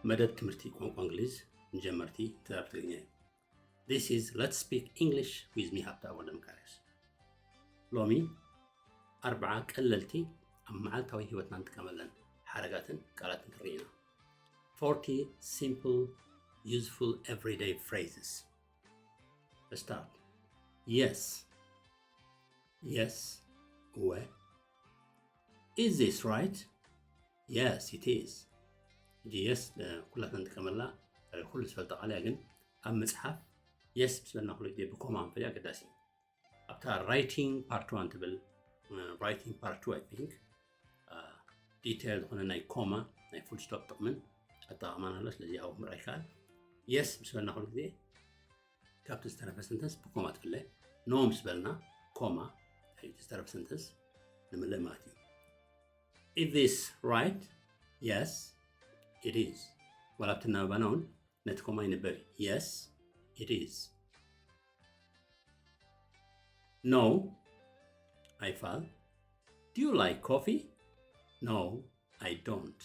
መደብ ትምህርቲ ቋንቋ እንግሊዝ ንጀመርቲ ተዛረብቲ ትግርኛ እዩ። This is Let's Speak English with me, ሃብታ ወልደ መካርያስ። ሎሚ ኣርብዓ ቀለልቲ ኣብ መዓልታዊ ህይወትና እንጥቀመለን ሓረጋትን ቃላትን ክንርኢ ኢና። Forty simple, useful everyday phrases. Let's start. Yes. Yes. እወ። Is this right? Yes, it is. ሕጂ yes ኩላትና ንጥቀመላ፣ ኩሉ ዝፈልጣ ቃል እያ፣ ግን ኣብ መጽሓፍ yes ምስ በልና ኩሉ ግዜ ብኮማ ምፍላይ ኣገዳሲ እዩ። ኣብታ writing part one ትብል፣ writing part two I think, detail ዝኾነ ናይ ኮማ ናይ full stop ጥቕምን ኣጠቓቕማን ኣሎ። ስለዚ ኣብኡ ምርኣይ ይከኣል። Yes ምስ በልና ኩሉ ግዜ ካብቲ ዝተረፈ sentence ብኮማ ትፍለ። No ምስ በልና ኮማ ድሕሪቲ ዝተረፈ sentence ንምልእ ማለት እዩ። Is this right? Yes, it is። ዋላ ኣብቲ ኣናባባና እውን ነቲ ኮማ ይንበብ። Yes, it is። No ኣይፋል። Do you like coffee? No, I don't።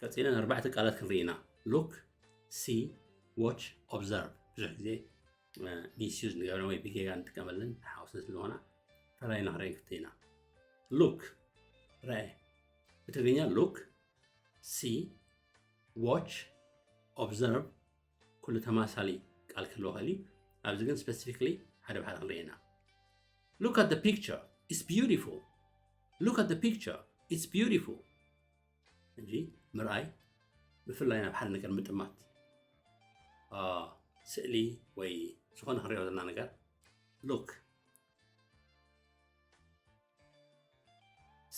ቀጺለን ኣርባዕተ ቃላት ክንርኢ ኢና። Look, see, watch, observe። ብዙሕ ግዜ misuse ንገብረን ወይ ብጌጋ ንጥቀመለን ሓውሰን ስለዝኾና ፈላይና ክንርኢ ክፍትን ኢና። Look፣ ርአ። ብትግርኛ look፣ see፣ watch፣ observe ኩሉ ተማሳሊ ቃል ክህልዎ ይኽእል እዩ። ኣብዚ ግን specifically ሓደ ብሓደ ክንርኢ ኢና። Look at the picture, it's beautiful. Look at the picture, it's beautiful. እንጂ ምርኣይ ብፍላይ ናብ ሓደ ነገር ምጥማት፣ ስእሊ ወይ ዝኾነ ክንሪኦ ዘለና ነገር። Look፣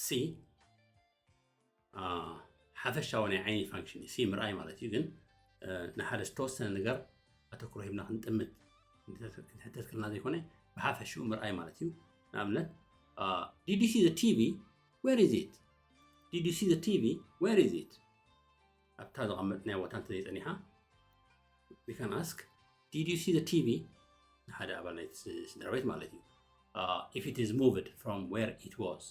see፣ ሓፈሻዊ ናይ ዓይኒ function እዩ። See ምርኣይ ማለት እዩ፣ ግን ንሓደ ዝተወሰነ ነገር ኣተኩሮ ሂብና ክንጥምት ክንሕተት ከለና ዘይኮነ ብሓፈሽኡ ምርኣይ ማለት እዩ። ንኣብነት did you see the TV? Where is it? Did you see the TV? Where is it? ኣብታ ዘቐመጥናዮ ቦታ እንተዘይጸኒሓ we can ask, did you see the TV? ንሓደ ኣባል ናይ ስድራ ቤት ማለት እዩ። If it is moved from where it was.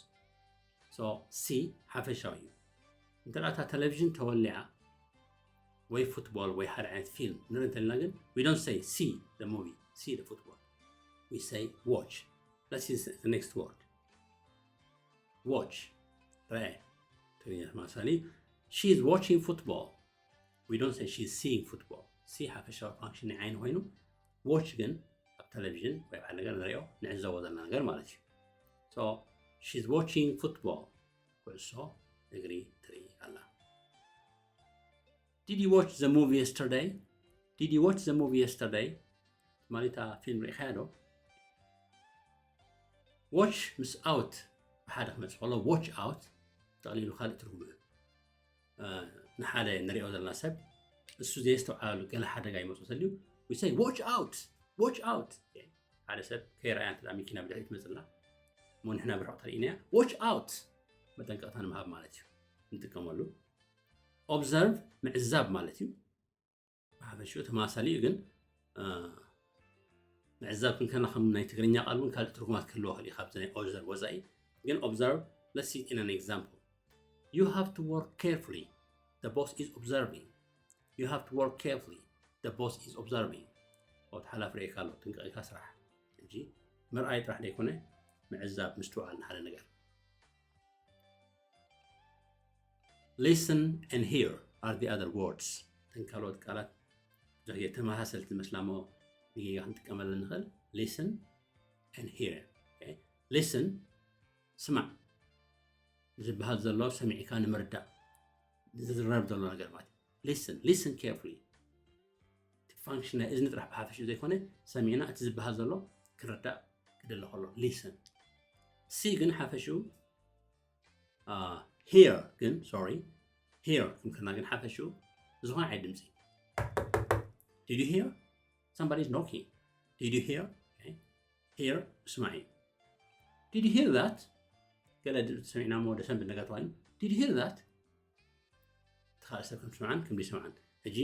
So see ሓፈሻዊ እዩ። እንተ እታ ቴሌቪዥን ተወሊዓ ወይ ፉትቦል ወይ ሓደ ዓይነት ፊልም ንርኢ እንተልና ግን we don't say see the movie, see the football. We say watch. Let's see the next word. Watch፣ ርአ። ትግርኛ ተመሳሳሊ she is watching football. We don't say she is seeing football. See ሓፈሻዊ function ናይ ዓይኒ ኮይኑ watch ግን ኣብ ቴሌቪዥን ወይ ኣብ ሓደ ነገር ንሪኦ ንዕዘቦ ዘለና ነገር ማለት እዩ። So she is watching football. ኩዕሶ እግሪ ትርኢ ኣላ። Did you watch the movie yesterday? Did you watch the movie yesterday? ትማሊ እታ ፊልም ርኢኻያ ዶ? Watch ምስ out ብሓደ ክመጽእ ከሎ watch out ጠቕሊሉ ካልእ ትርጉም እዩ። ንሓደ ንሪኦ ዘለና ሰብ እሱ ዘየስተውዓሉ ገለ ሓደጋ ይመጽኦ ተልዩ we say watch out, watch out። ሓደ ሰብ ከይረኣያ እንተ መኪና ብድሕሪት ትመጽላ እሞ ንሕና ብርሑቕ ተርእይናያ watch out መጠንቀቕታ ንምሃብ ማለት እዩ ንጥቀመሉ። Observe ምዕዛብ ማለት እዩ። ብሓፈሽኡ ተመሳሳሊ እዩ፣ ግን ምዕዛብ ክንከና ከም ናይ ትግርኛ ቃል እውን ካልእ ትርጉማት ክህልዎ ይኽእል እዩ ካብዚ ናይ observe ወፃኢ። ግን observe, let's see in an example. You have to work carefully, the boss is observing. You have to work carefully, the boss is observing. እቲ ሓላፊ ርኢካ ኣሎ፣ ጥንቀቕ ኢልካ ስራሕ። ሕጂ ምርኣይ ጥራሕ ዘይኮነ ምዕዛብ፣ ምስትውዓል ንሓደ ነገር። Listen and hear are the other words. እተን ካልኦት ቃላት ብዙሕ ግዜ ተመሳሰልቲ ዝመስላ እሞ ብጌጋ ክንጥቀመለን ንኽእል። Listen and hear. Listen፣ ስማዕ፣ ዝበሃል ዘሎ ሰሚዕካ ንምርዳእ ዝዝረብ ዘሎ ነገር ማለት እዩ። Listen, listen carefully። እቲ function ናይ እዝኒ ጥራሕ ብሓፈሽኡ ዘይኮነ ሰሚዕና እቲ ዝበሃል ዘሎ ክንርዳእ ክደሊ ከሎ listen። See ግን ሓፈሽኡ hear ግን፣ sorry፣ hear ክንከና ግን ሓፈሽኡ ዝኾነ ዓይነት ድምፂ። Did you hear? Somebody is knocking. Did you hear? Hear ስማዕ እዩ። Did you hear that? ገለ ድምፂ ሰሚዕና እሞ ወደ ሰንብድ ነገር ተባሂሉ Did you hear that? እቲ ካልእ ሰብ ከም ዝሰምዓን ከም ዘይሰምዓን። ሕጂ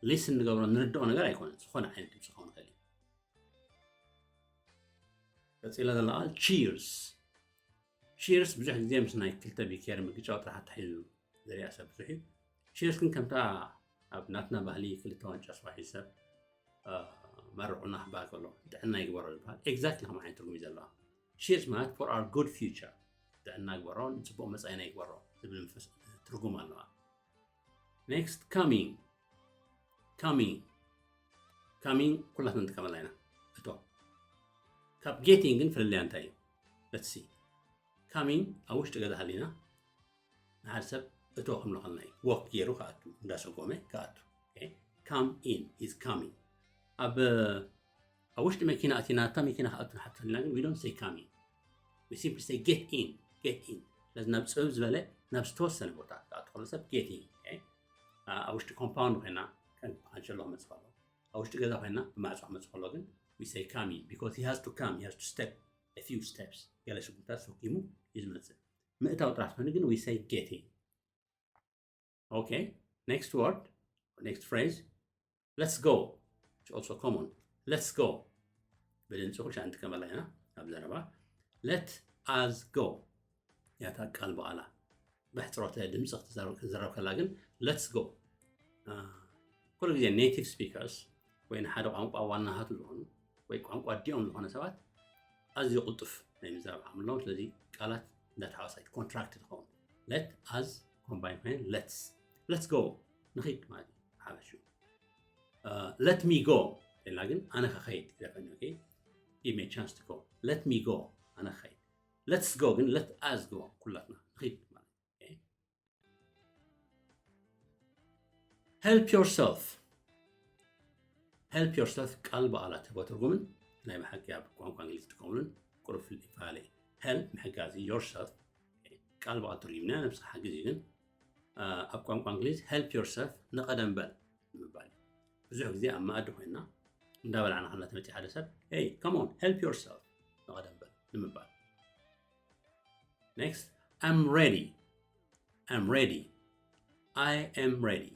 listen ንገብሮ ንርድኦ ነገር ኣይኮነን፣ ዝኾነ ዓይነት ድምፂ ክኸውን ይኽእል እዩ። ቀፂላ ዘላ ቃል cheers። Cheers ብዙሕ ግዜ ምስ ናይ ክልተ ቢኬር ምግጫው ጥራሕ ኣታሒዙ ዝሪኣ ሰብ ብዙሕ እዩ። Cheers ግን ከምታ ኣብ ናትና ባህሊ ክልተ ዋንጫ ስዋ ሒዙ ሰብ መርዑና ክበሃል ከሎ ጥዕና ይግበሮ ዝበሃል exactly ከም ዓይነት ትርጉም እዩ ዘለዋ። Cheers ማለት for our good future፣ ጥዕና ግበሮ፣ ንፅቡቅ መፃኢና ይግበሮ ዝብል መንፈስ ትርጉም ኣለዋ። Next, coming. Coming. Coming ኩላትና ንጥቀመላ ኢና። እቶ ካብ getting ግን ፍልልያ እንታይ እዩ? Let's see. Coming ኣብ ውሽጢ ገዛ ሃሊና ንሓደ ሰብ እቶ ክንብሎ ከለና እዩ። Walk ገይሩ ክኣቱ፣ እንዳሰጎመ ክኣቱ። Okay? Come in, he's coming. ኣብ ኣብ ውሽጢ መኪና ኣቲና እታ መኪና ክኣቱ ንሓቶ ኣለና ግን we don't say coming. We simply say get in, get in. ስለዚ ናብ ፅብብ ዝበለ ናብ ዝተወሰነ ቦታ ክኣቱ ከሎ ሰብ get in። Okay? ኣብ ውሽጢ compound ኮይና ከም ኣንሸሎ ክመፅእ ከሎ ኣብ ውሽጢ ገዛ ኮይና ብማዕፆ ክመፅእ ከሎ ግን we say coming because he has to come, he has to step a few steps። ገለ ስጉምታት ሰኪሙ እዩ ዝመፅእ። ምእታው ጥራሕ ኮይኑ ግን we say get in። Okay, next word, next phrase. Let's go. It's also common. Let's go. ብድምፂ ኩሉ ሻዕ ንጥቀመላ ኢና ኣብ ዘረባ። Let us go። ያታ ቃል በዓላ ብሕፅሮተ ድምፂ ክትዘረብ ከላ ግን let's go። ኩሉ ግዜ native speakers ወይ ንሓደ ቋንቋ ዋናሃቱ ዝኾኑ ወይ ቋንቋ ኣዲኦም ዝኾነ ሰባት ኣዝዩ ቅልጡፍ ናይ ምዝራብ ዓቕሚ ኣለዎም። ስለዚ ቃላት እንዳተሓወሳ contract ትኸውን። Let us combine ኮይነ let's። Let's go፣ ንኺድ ማለት እዩ ሓበሹ። Let me go ኢልና ግን ኣነ ክኸይድ ግደፈኒ። Okay? Give me a chance to go። Let me go፣ ኣነ ክኸይድ። Let's go ግን let us go፣ ኩላትና ንኺድ ማለት እዩ። Okay? Help yourself። Help yourself ቃል በዓላ ትህቦ ትርጉምን ናይ ብሓቂ ኣብ ቋንቋ እንግሊዝ ትጥቀምሉን ቁሩብ ፍልይ ይፈላለ እዩ። Help ምሕጋዝ እዩ። Yourself ቃል በዓል ትርጉም ናይ ነብስኻ ሓግዝ እዩ። ግን ኣብ ቋንቋ እንግሊዝ help yourself ንቐደም በል ንምባል እዩ። ብዙሕ ግዜ ኣብ መኣዲ ኮይና እንዳበላዕና ከላ ተመፂ ሓደ ሰብ hey come on help yourself ንቐደም በል ንምባል። Next, I'm ready. I'm ready. I am ready.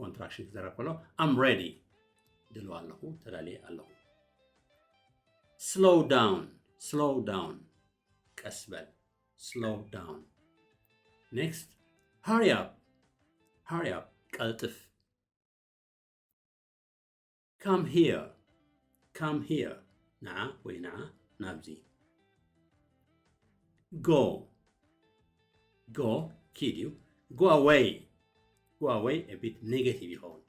Contraction ክዘረብ ከሎ I'm ready። ድልዋ ኣለኹ፣ ተዳልየ ኣለኹ። Slow down. Slow down. ቀስ በል። Slow down. Next, hurry up. Hurry up. ቀልጥፍ። Come here. Come here. ንዓ ወይ ንዓ ናብዚ። Go. Go ኪድ እዩ። Go away. Go away a bit negative ይኸውን።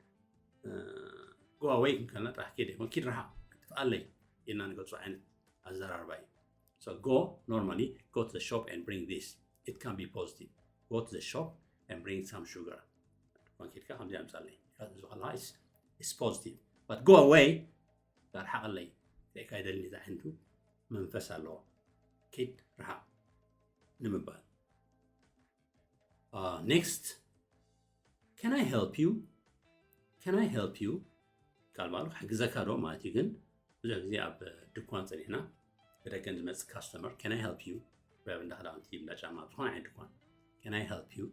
Go away ክንከልና ጥራሕ ኪድ ይኸውን። ኪድ ርሓቕ፣ ጥፍኣለይ ኢልና ንገልጾ ዓይነት ኣዘራርባ እዩ። So go normally go to the shop and bring this. It can be positive. Go to the shop and bring some sugar. ድኳን ኪድካ ከምዚ ኣምጻለይ። እዚ ከለኻ is positive. But go away ርሓቐለይ፣ ርእካ ይደልኒ ዝዓይነቱ መንፈስ ኣለዎ። ኪድ ርሓቕ ንምባል። Next, can I help you? Can I help you? ቃል ባዕሉ ክሕግዘካ ዶ ማለት እዩ። ግን ብዙሕ ግዜ ኣብ ድኳን ፀኒሕና ብደገ ዝመፅእ ካስተመር can I help you? ወይ ኣብ እንዳ ክዳውንቲ እንዳ ጫማ ኣብ ዝኾነ ዓይነት ድኳን can I help you?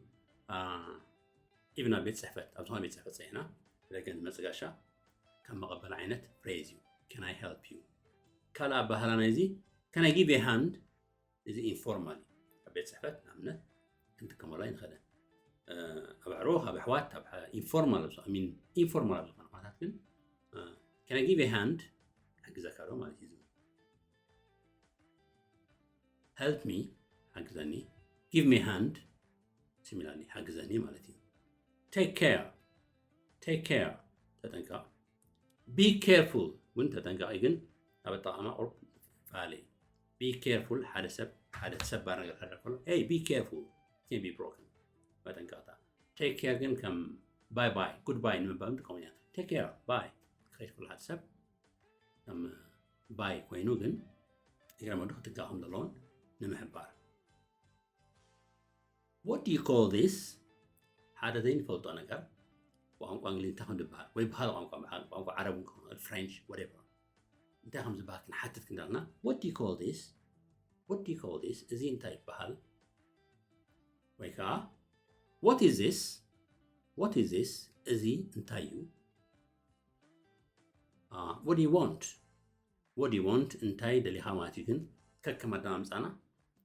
ኢቭን ኣብ ቤት ፅሕፈት ኣብ ዝኾነ ቤት ፅሕፈት ፀኒሕና ብደገ ዝመፅእ ጋሻ ከም መቐበል ዓይነት ፍሬዝ እዩ። Can I help you? ካልእ ኣባህላ ናይዚ can I give a hand? እዚ ኢንፎርማል እዩ። ኣብ ቤት ፅሕፈት ንኣብነት ክንጥቀመሉ ኣይንኽእልን። ኣብ ኣዕሩኽ ኣብ ኣሕዋት ኣብ ኢንፎርማል ኣብ ኢንፎርማል ኣብ ዝኾነ ኩነታት ግን can I give a hand? ሓግዘካ ዶ ማለት እዩ። Help me ሓግዘኒ። Give me hand similarly ሓግዘኒ ማለት እዩ። Take care. Take care ተጠንቀቕ። Be careful እውን ተጠንቀቕ ግን ኣብ ኣጠቓቕማ ቁሩብ ፈላለ እዩ። Be careful ሓደ ሰብ ሓደ ተሰባሪ ነገር ክረአ ከሎ hey be careful can be broken መጠንቀቕታ። Take care ግን ከም bye bye good bye ንምባል ንጥቀመሉ ኢና። Take care bye ክኸይድ ከሎ ሓደ ሰብ ከም bye ኮይኑ ግን እግረ መንገዱ ክጥንቀቕ ከም ዘለዎን ንምሕባር። What do you call this? ሓደ ዘይንፈልጦ ነገር ብቋንቋ እንግሊዝ እንታይ ከም ዝበሃል ወይ ባህሊ ቋንቋ ቋንቋ ዓረብ ክኸውን French whatever እንታይ ከም ዝበሃል ክንሓትት ክንዳልና what do you call this? What do you call this? እዚ እንታይ ይበሃል? ወይ ከዓ what is this? What is this? እዚ እንታይ እዩ? What do you want? What do you want? እንታይ ደሊኻ ማለት እዩ። ግን ከከም ኣደማምፃና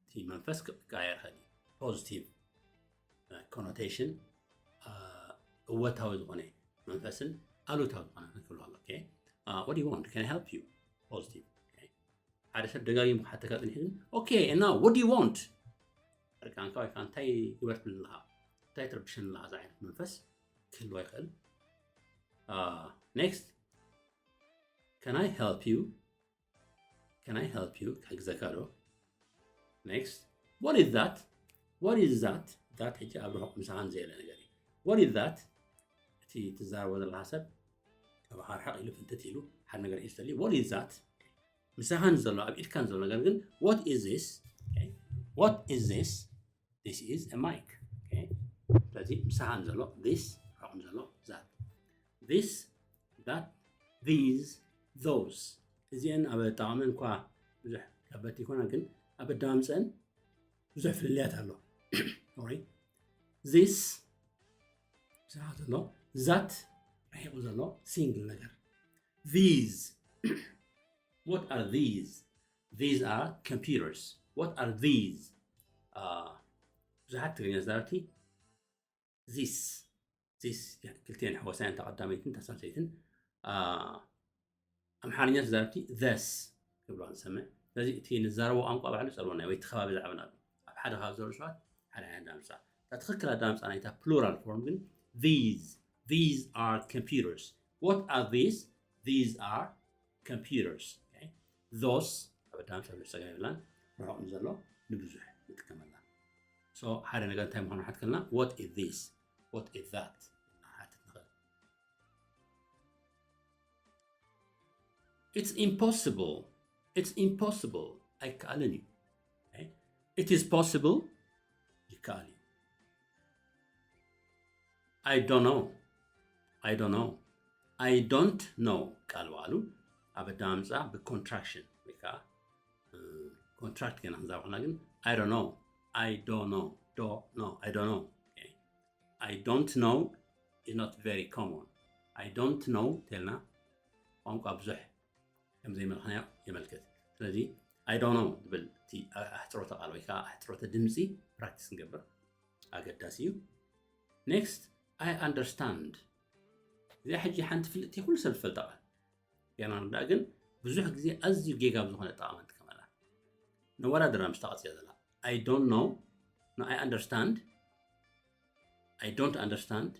እቲ መንፈስ ክቀያየር ይኽእል እዩ። Positive connotation እወታዊ ዝኾነ መንፈስን ኣሉታዊ ዝኾነ መንፈስ ክህልዎ ኣሎ። Okay? Uh, what do you want? Can I help you? Positive. Okay? ሓደ ሰብ ደጋጊሙ ክሓተካ ጽኒሑ ግን okay, and now what do you want? እርካንካ ወይ ከዓ እንታይ ግበር ትብል ኣለኻ? እንታይ ትርብሸኒ ኣለኻ? እዚ ዓይነት መንፈስ ክህልዎ ይኽእል። Uh, next. Can I help you? Can I help you? ክሕግዘካ ዶ? Next. What is that? What is that? That ሕጂ ኣብ ርሑቕ ምሳኻን ዘየለ ነገር እዩ። What is that? እቲ ትዛረቦ ዘለኻ ሰብ ካባኻ ርሕቕ ኢሉ ፍንትት ኢሉ ሓደ ነገር ሒዙ ተልዩ። What is that? ምሳኻን ዘሎ ኣብ ኢድካን ዘሎ ነገር ግን what is this? Okay. What is this? This is a mic. Okay. ስለዚ ምሳኻን ዘሎ this፣ ርሑቕን ዘሎ that። This, that, these, those። እዚአን ኣብ ኣጠቓቕመን እኳ ብዙሕ ከበድቲ ይኮና ግን ኣብ ኣደማምፀአን ብዙሕ ፍልልያት ኣሎ። Sorry. This ብዙሓት ኣሎ። That ርሒቑ ዘሎ ሲንግል ነገር። These. What are these? These are computers. What are these? Uh, ብዙሓት ትግርኛ ተዛረብቲ this, this ክልቲአን ሕወሳያን፣ እታ ቀዳመይትን እታ ሳልሰይትን። Uh, ኣምሓርኛ ተዛረብቲ this ክብሎ ንሰምዕ። ስለዚ እቲ ንዛረቦ ቋንቋ ባዕሉ ጸልወና ወይ እቲ ከባቢ ዛዕባና ኣሎ። ኣብ ሓደ ከባቢ ዘለዉ ሰባት ሓደ ዓይነት ኣዳምጻ። እታ ትኽክል ኣዳምጻ ናይታ ፕሉራል ፎርም ግን these, these are computers. What are these? These are computers. Okay? Those ኣብ ኣዳምጻ ብዙሕ ጸገም የብላን። ርሑቕ ንዘሎ ንብዙሕ ንጥቀመላ። So ሓደ ነገር እንታይ ምዃኑ ሓትከልና? What is this? What is that? ሓትት ንኽእል። It's impossible. It's impossible. ኣይከኣልን እዩ። Okay? It is possible. ይከኣል እዩ። I don't know. I don't know. I don't know ቃል ባዕሉ ኣብ ኣደማምጻ ብኮንትራክሽን ወይ ከዓ ኮንትራክት ገና ክንዛረብ ከለና ግን I don't know. I don't know. Do, no, I don't know. Okay? I don't know is not very common. I don't know ተልና ቋንቋ ብዙሕ ከም ዘይመልኽናዮ የመልክት። ስለዚ I don't know ዝብል እቲ ኣሕፅሮተ ቃል ወይ ከዓ ኣሕፅሮተ ድምፂ ፕራክቲስ ንገብር ኣገዳሲ እዩ። Next, I understand። እዚኣ ሕጂ ሓንቲ ፍልጥቲ ኩሉ ሰብ ዝፈልጣ ቃል ገና ንርዳእ ግን ብዙሕ ግዜ ኣዝዩ ጌጋ ብዝኾነ ኣጠቓቕማ ንጥቀመላ። ነወዳድራ ምስታ ቀፂላ ዘላ I don't know. No, I understand. I don't understand.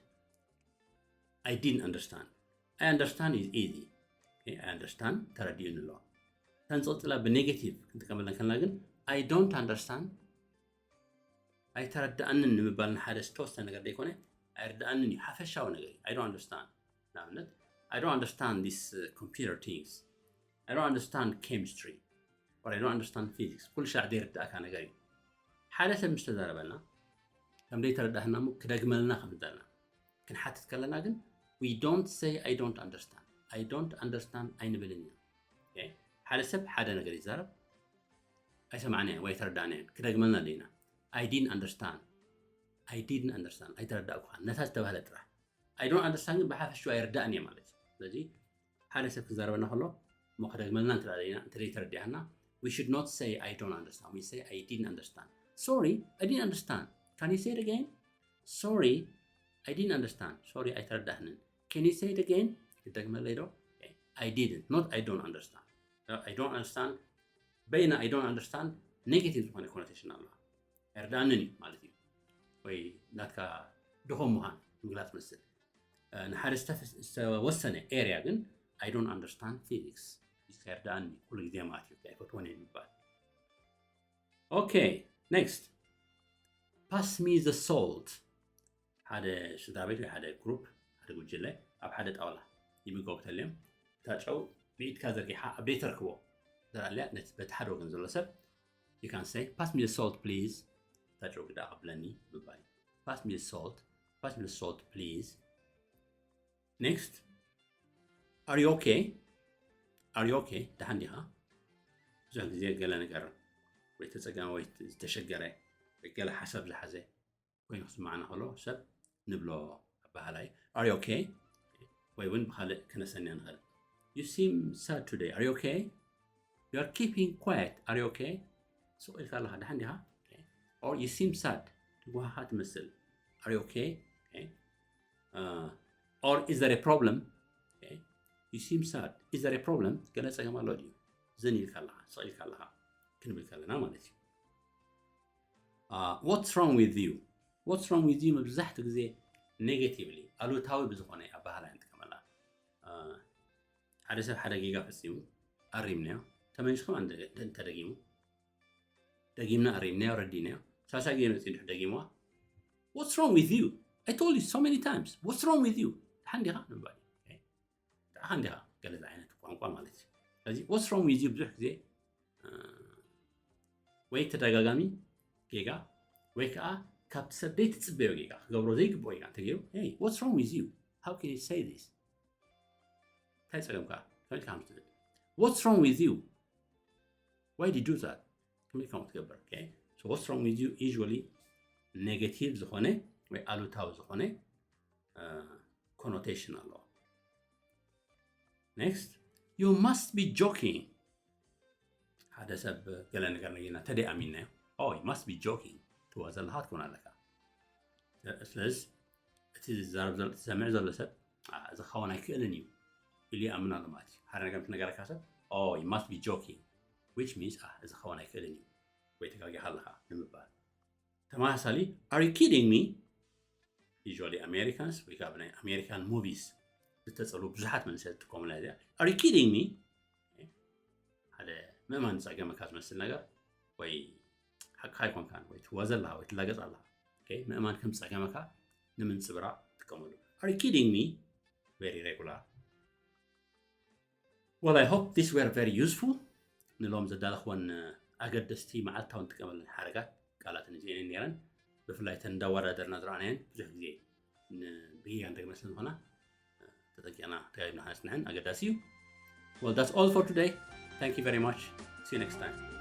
I didn't understand. I understand is easy. Okay? I understand ተረዲኡኒ ኣለዋ። ተንፅቕፅላ ብኔጌቲቭ ክንጥቀመለን ከለና ግን I don't understand ኣይተረዳእንን ንምባል ንሓደ ዝተወሰነ ነገር ዘይኮነ ኣይርዳእንን እዩ ሓፈሻዊ ነገር እዩ። I don't understand ንኣብነት I don't understand this uh, computer things. I don't understand chemistry or I don't understand physics. ኩሉ ሻዕ ዘይርዳእካ ነገር እዩ። ሓደ ሰብ ምስ ተዛረበና ከም ዘይተረዳእና እሞ ክደግመልና ከም ዝደልና ክንሓትት ከለና ግን we don't say I don't understand. I don't understand ኣይንብልን ኢና። ሓደ ሰብ ሓደ ነገር ይዛረብ ኣይሰማዕናዮን ወይ ኣይተረዳእናዮን ክደግመልና ኣለና። I didn't understand. I didn't understand ኣይተረዳእኩኻን ነታ ዝተባህለ ጥራሕ። I don't understand ግን ብሓፈሽኡ ኣይርዳእን እየ ማለት እዩ። ስለዚ ሓደ ሰብ ክዛረበና ከሎ እሞ ክደግመልና እንተ ኣለና እንተ ዘይተረዲኣና we should not say I don't understand. We say I didn't understand. Sorry, I didn't understand. Can you say it again? Sorry, I didn't understand. Sorry ኣይተረዳእንን። Can you say it again? ክደግመለይ ዶ? I didn't, not I don't understand. I don't understand በይና I don't understand negative ዝኾነ ኮኖቴሽን ኣለዋ። ኣይርዳእንን እዩ ማለት እዩ። ወይ ናትካ ድኹም ምዃን ምግላፅ መስል። ንሓደ ዝተወሰነ ኤርያ ግን I don't understand physics። ፊዚክስ ኣይርዳእን ኩሉ ግዜ ማለት እዩ ኣይፈትዎን እየ ንምባል። Okay, next. Pass me the salt. ሓደ ስድራ ቤት ወይ ሓደ ግሩፕ ሓደ ጉጅለ ኣብ ሓደ ጣውላ ይምገቡ ተልዮም እታ ጨው ብኢድካ ዘርጊሓ ኣብ ዘይተርክቦ ዘርኣልያ ነቲ በቲ ሓደ ወገን ዘሎ ሰብ you can say pass me the salt please እታ ጨው ግዳ ኣቐብለኒ ምባል እዩ። Pass me the salt. Pass me the salt please. Next. Are you okay? Are you okay? ደሓን ዲኻ? ብዙሕ ግዜ ገለ ነገር ወይ ተፀገመ ወይ ዝተሸገረ ወይ ገለ ሓሳብ ዝሓዘ ኮይኑ ክስማዕና ከሎ ሰብ ንብሎ ኣበሃላይ are you okay? ወይ እውን ብካልእ ክነሰንያ ንኽእል you seem sad today are you okay? You are keeping quiet are you okay? ስቕ ኢልካ ኣለኻ ደሓን ዲኻ? Or you seem sad ትጓሃኻ ትመስል are you okay? or is there a problem? Okay. You seem sad. Is there a problem? ገለ ጸገም ኣሎ ድዩ? ዝን ኢልካ ኣለኻ፣ ስቕ ኢልካ ኣለኻ ክንብል ከለና ማለት እዩ። What's wrong with you? What's wrong with you መብዛሕትኡ ግዜ negatively ኣሉታዊ ብዝኾነ ኣባህላ ንጥቀመላ። ሓደ ሰብ ሓደ ጌጋ ፈጺሙ ኣሪምናዮ፣ ተመሊሱ ከማን ተደጊሙ፣ ደጊምና ኣሪምናዮ፣ ረዲናዮ፣ ሳልሳይ ግዜ መጺኡ ድሕር ደጊምዋ What's wrong with you? I told you so many times. What's wrong with you? ደሓን ዲኻ ንምባል እዩ። ንዓኻ እንዲኻ ገለ ዓይነት ቋንቋ ማለት እዩ። ስለዚ what's wrong with you ብዙሕ ግዜ ወይ ተደጋጋሚ ጌጋ ወይ ከዓ ካብቲ ሰብ ዘይትፅበዮ ጌጋ ክገብሮ ዘይግብኦ ጌጋ እንተገይሩ hey what's wrong with you? How can you say this? እንታይ ፀገምካ? ከመይ ኢልካ ከምዚ ትብል? What's wrong with you? Why did you do that? ከመይ ኢልካ ከምኡ ትገብር? Okay? So what's wrong with you usually negative ዝኾነ ወይ ኣሉታዊ ዝኾነ connotation ኣለዎ። Next, you must be joking. ሓደ ሰብ ገለ ነገር ነጊርና ተደይ ኣሚንናዮ oh you must be joking ትዋ ዘለኻ ትኮን ኣለካ። ስለዚ እቲ ዝዛረብ ዘሎ ዝሰምዕ ዘሎ ሰብ እዚ ክኸውን ኣይክእልን እዩ ኢሉ ይኣምን ኣሎ ማለት እዩ። ሓደ ነገር ትነገረካ ሰብ oh you must be joking which means እዚ ክኸውን ኣይክእልን እዩ ወይ ተጋጊኻ ኣለኻ ንምባል። ተመሳሳሊ are you kidding me? Usually Americans ወይ ከዓ ብናይ American movies ዝተፀሉ ብዙሓት መንሰ ዝጥቀሙላ እዚኣ are you kidding me? ሓደ ምእማን ዝፀገመካ ዝመስል ነገር ወይ ሓቅካ ኣይኮንካን ወይ ትዋ ዘለካ ወይ ትላገፅ ኣለካ። ምእማን ከም ዝፀገመካ ንምንፅብራቅ ትጥቀመሉ። Are you kidding me? Very regular. Well, I hope this were very useful. ንሎም ዘዳለኽወን ኣገደስቲ መዓልታዊ ንጥቀመለን ሓረጋት ቃላትን እዚአን ነይረን። ብፍላይ ተን እንዳወዳደርና ዝረኣናየን ብዙሕ ግዜ ብጌጋ እንደግመ ስለዝኾና ተጠንቂቕና ተጋቢብና ከነፅንዐን ኣገዳሲ እዩ። Well, that's all for today. Thank you very much. See you next time.